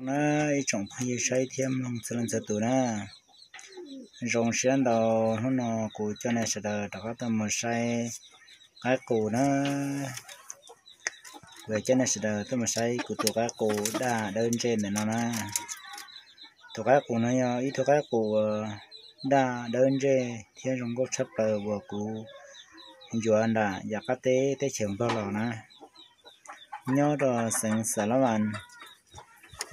Na, ib tsoom phooj ywg saib thiab mloog txhua leej txhua tus na, zoo siab ntau, hnub no kuv coj nej sawv daws rov qab tuaj mus saib qaib qus na. Kuv coj nej sawv daws tuaj mus saib kuv tus qaib qus daj dawb ntsej ntawm no na. Tus qaib qus no yog ib tug qaib qus daj dawb ntsej thiab zoo nkauj tshaj plaws uas kuv yuav nram yav qab teb teb chaws Nplog los na, nyob rau xeev Xas Las Vas,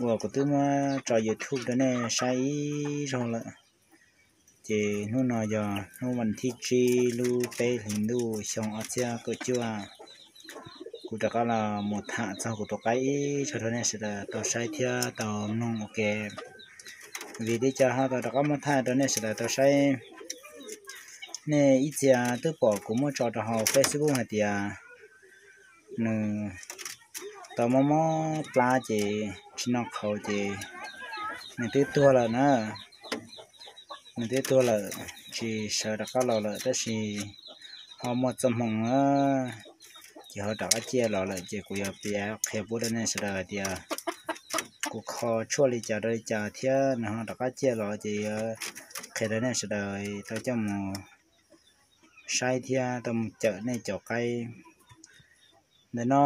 uas kuv twb muab tso YouTube rau nej saib ib zaug lawm. Ces hnub no yog hnub vas thib tsib lub peb hlis ntuj xyoo ob txhiab kaum cuaj, kuv rov qab los mus tham txog kuv tus qaib ib zaug rau nej sawv daws tau saib thiab tau mloog ua ke. Vim li cas ho tau rov qab muab thaij rau nej sawv daws tau saib? Nej ib txhia twb pom kuv muab tso rau hauv Facebook hais tias nws tau mob mob plab ces tsis noj qhauv ces nws twb tuag lawm na. Nws twb tuag lawm, tsis sawv rov qab los lawm, tab sis ho muaj txoj hmoo na, ces ho rov qab ciaj los lawm. Ces kuv yuav piav qhia pub rau nej sawv daws hais tias kuv kho tshuaj li cas rau li cas thiab nws ho rov qab ciaj los, ces yuav qhia rau nej sawv daws tau coj mus saib thiab tau mus cawm nej cov qaib. Ntawm no,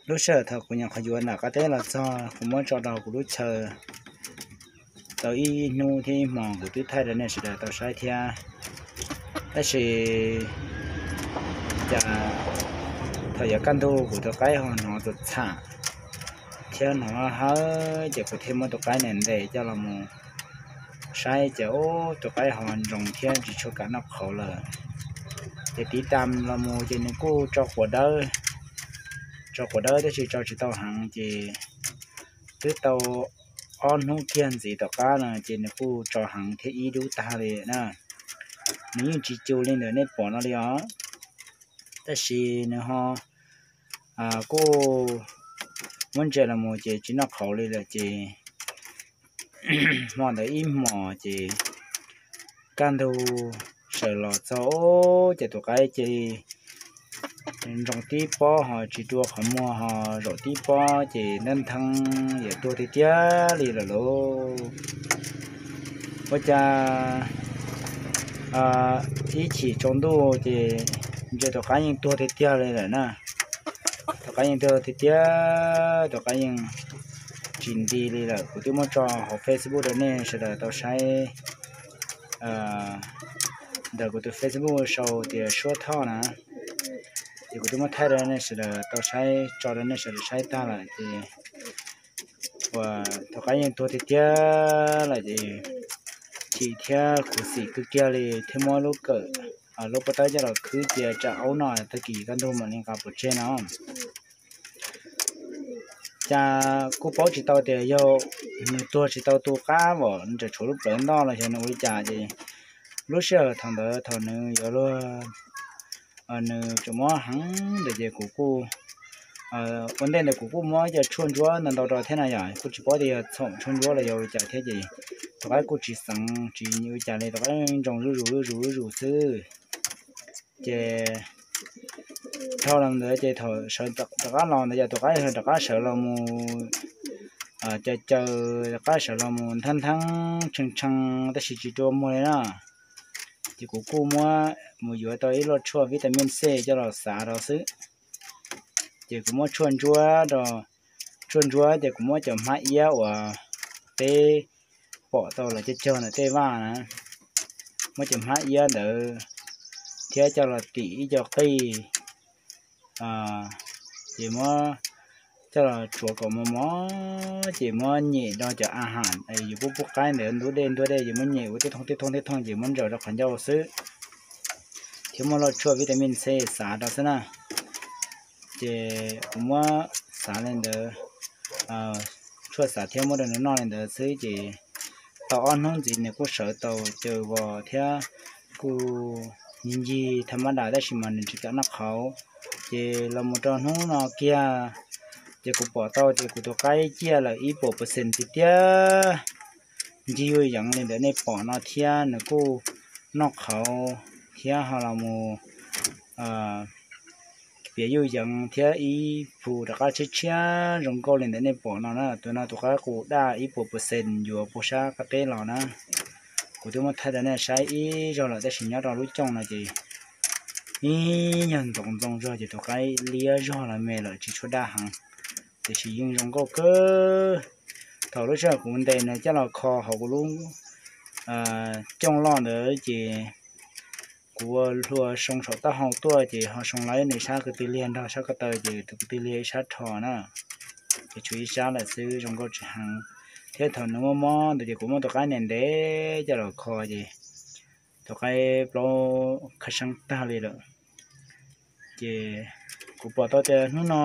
lub sij hawm thaum kuv nyuam qhuav yuav nram qab teb los txog, kuv muab tso rau kuv lub chaw tau ib hnub thiab ib hmos, kuv twb thaij rau nej sawv daws tau saib thiab. Tab sis cas thaum yuav kaj ntug kuv tus qaib ho hnov txawm txham thiab hnov hawb, ces kuv thiaj muab tus qaib ntes ntes coj los mus saib, ces ub, tus qaib ho ntsoos thiab tsis tshua kam noj qhauv lawm. Ces tiv tas los mus ces nws kuj tso quav dawb, tso quav dawb tab sis tso tsis tau heev, ces twb tau ob hnub kiag ntxiv tom qab no ces nws kuj tso heev thiab ib dub tag li na. Nws yeej tsis cus li ntawm nej pom no li os, tab sis nws ho kuj muab ntsia los mus ces tsis noj qhauv li lawm. Ces hmo ntawd ib hmos ces kaj ntug sawv los txog, ces tus qaib cia li ntsoos tib pob ho tsis dua qhov muag ho zaum tib pob ces ntab ntheeb yuav tuag tiag tiag li lawm lauj. Ua cas ib chim tsaus ntuj ces ntsia tus qaib yeej tuag tiag tiag li lawm na. Tus qaib yeej tuag tiag tiag, tus qaib yeej tsis nti li lawm. Kuv twb muab tso hauv Facebook rau nej sawv daws tau saib, ntawm kuv tus Facebook sau tias Suab Thoj na. Ces kuv twb muab thaij rau nej sawv daws tau saib, tso rau nej sawv daws saib tag lawm ces ua tus qaib yeej tuag tiag tiag lawm ces chim thiab khuv xim kawg kiag li thiab muab lub kawm, lub pob tawb coj los khwb cia tsam aub noj tag kis kaj ntug mam li nqa pov tseg no. Cas kuj paub tsis tau tias yog nws tuag tsis tau tu qab vom nws tseem tshuav lub plawv ntoj los yog nws ua li cas ces lub sij hawm thaum ntawd thaum nws yuav luag, nws tseem mob heev ntawd ces kuv kuj, ua ntej ntawd kuv kuj muab cov tshuaj ntsuab ntau ntau rau thiab na yom, kuj tsis paub tias yog txhaum tshuaj ntsuab los yog ua li cas thiab ces tus qaib kuj tsis xeev tsis ua li cas li, tus qaib ntsoos zuj zus zuj zus zuj zus xwb. Ces dhau los ntawd ces thaum sawv rov qab los ntawd ces tus qaib rov qab sawv los mus caws caws, rov qab sawv los mus nthab ntheeb tshee tshee tab sis tsis dua muag li na. Ces kuv kuj muab mus yuav tau ib loj tshuaj vitamin C coj los xav rau xwb. Ces kuv muab tshuaj ntsuab rau, tshuaj ntsuab ces kuv muab cov hmab iab uas peb pom tau lawv cog cog ntawm tej vaj na, muab cov hmab iab ntawd thiab coj los tim ib co qij, ces muab coj los tsuav kom mos mos, ces muab nyem rau cov a ham yus pub pub qaib ntawd ntub dej ntub dej, ces muab nyem ua tej thooj tej thooj tej thooj ces muab ntsaws rau qhov ncauj xwb, thiab muab loj tshuaj vitamin C xav rau xwb na. Ces kuv muab xav li ntawd, tshuaj xav thiab muab rau nws noj li ntawd xwb ces tau ob hnub ntxiv nws kuj sawv tau caws vos thiab kuj ncig ncig thaj mab das tab sis mas nws tsis kam noj qhauv. Ces los mus rau hnub no kiag ces kuv pom tau tias kuv tus qaib ciaj lawm ib puas percent tiag tiag, ncig yuj yeev li ntawd nej pom no thiab nws kuj noj qhauv thiab ho los mus piam yuj yees thiab ib phu rov qab tshiab tshiab zoo nkauj li ntawm nej pom no na. Tus no tus qaib qus daj ib puas percent yuav puag sab qab teb los na. Kuv twb muab thaij rau nej saib ib zaug lawm tab sis nyob rau lub cooj no ces ib nyuag ntoov ntxoo zog ces tus qaib liab zog los me lawm tsis tshua daj heev, tiam sis yeej zoo nkauj kawg. Thaum lub sij hawm kuv ntes nws coj los kho hauv kuv lub cooj loj ntawd ces kuv ua hlua soo saum taub hau tuaj ces ho soo lawv nws sab kwv tw liag nrog sab ko taw ces tus kwv tw liag ib sab rho na, ces tshuav ib sab lawm xwb zoo nkauj tsis heev. Thiab thaum nws muaj mob ntawd ces kuv muab tus qaib ntes ntes coj los kho ces tus qaib plaub khab seeb tag li lawm. Ces kuv pom tau tias hnub no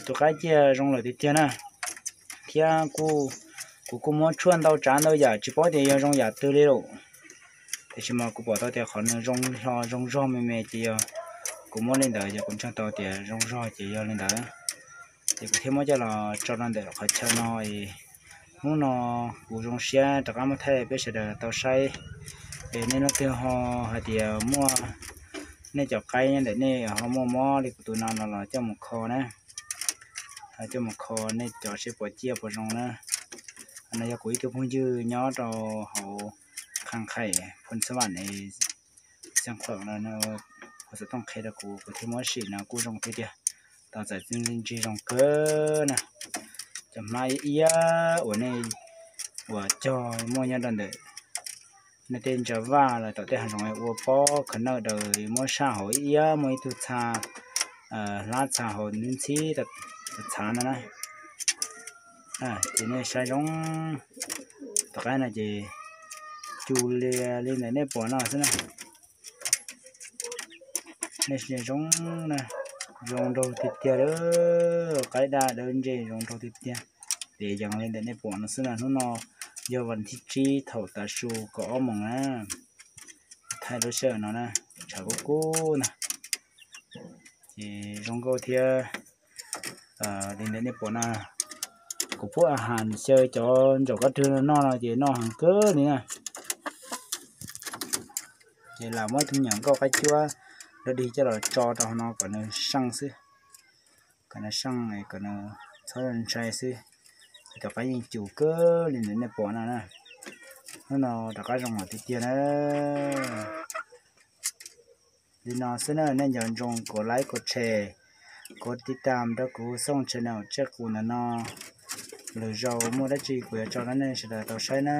tus qaib ciaj zoo lawm tiag tiag na, thiab kuv kuj muab tshuaj ntau tsav ntau yam tsis paub tias yog zoo yam twg li lawm, tiam sis mas kuv pom tau tias qhov nws zoo hlo zoo zog me me ces yog kuv muab li ntawd ces kuv nco tau tias zoo zog ces yog li ntawd. Ces kuv thiaj muab coj los tso rau ntawm qhov chaw no es hnub no kuv zoo siab rov qab muab thaij peb sawv daws tau saib. Es nej leej twg ho hais tias muaj nej cov qaib nyob ntawm nej ho muaj mob li kuv tus no no los coj mus kho na, coj mus kho nej cov seb puas ciaj puas zoo na. No yog kuv ib tug phooj ywg nyob rau hauv Qhaj Qhaim Phoos Xab Vam es Xeev Khuam no, kuv xav tooj qhia rau kuv, kuv thiaj muab sim no kuj zoo tiag tiag, tau txais txiaj ntsig zoo kawg na. Cov hmab iab iab uas nej uas cog muaj nyob rau ntawm nej tej ntsa vaj los tom tej hav zoov ua pob khav nawj daws muab saj hauv iab iab muaj ib tug txha hlab txha hauv ntxhib txhav no na. Ces nej saib zoo, tom qab no ces cus lias li ntawm nej pom no xwb na. Nej saib zoo na, zoo nraug tiag tiag lawm, qaib daj dawb ntseg zoo nraug tiag tiag. Ces yees li ntawm nej pom no xwb na, hnub no yog vas thib tsib thaum tav su kaum ob moos na. Thaij lub sij hawm no na, tshav kub kub na. Ces zoo nkauj thiab li ntawm nej pom no, kuv pub a has xyaw cov ntsaum kab rwg noj no ces noj heev kawg li na. Ces lam muab ib tug nyuam nkauj qaib cuab dog dig coj los tso rau hauv no kom nws seej xwb, kom nws seej kom nws txhob ntshai xwb. Cov qaib yeej cus kawg li ntawm nej pom no na. Hnub no rov qab zoo lawm tiag tiag na. Li no xwb na, nej nco ntsoov kuv like, kuv share, kuv tiv tam rau kuv xooj channel Tsaj Qus ntawm no. Lwm zaus muaj dab tsi kuv yuav tso rau nej sawv daws tau saib na.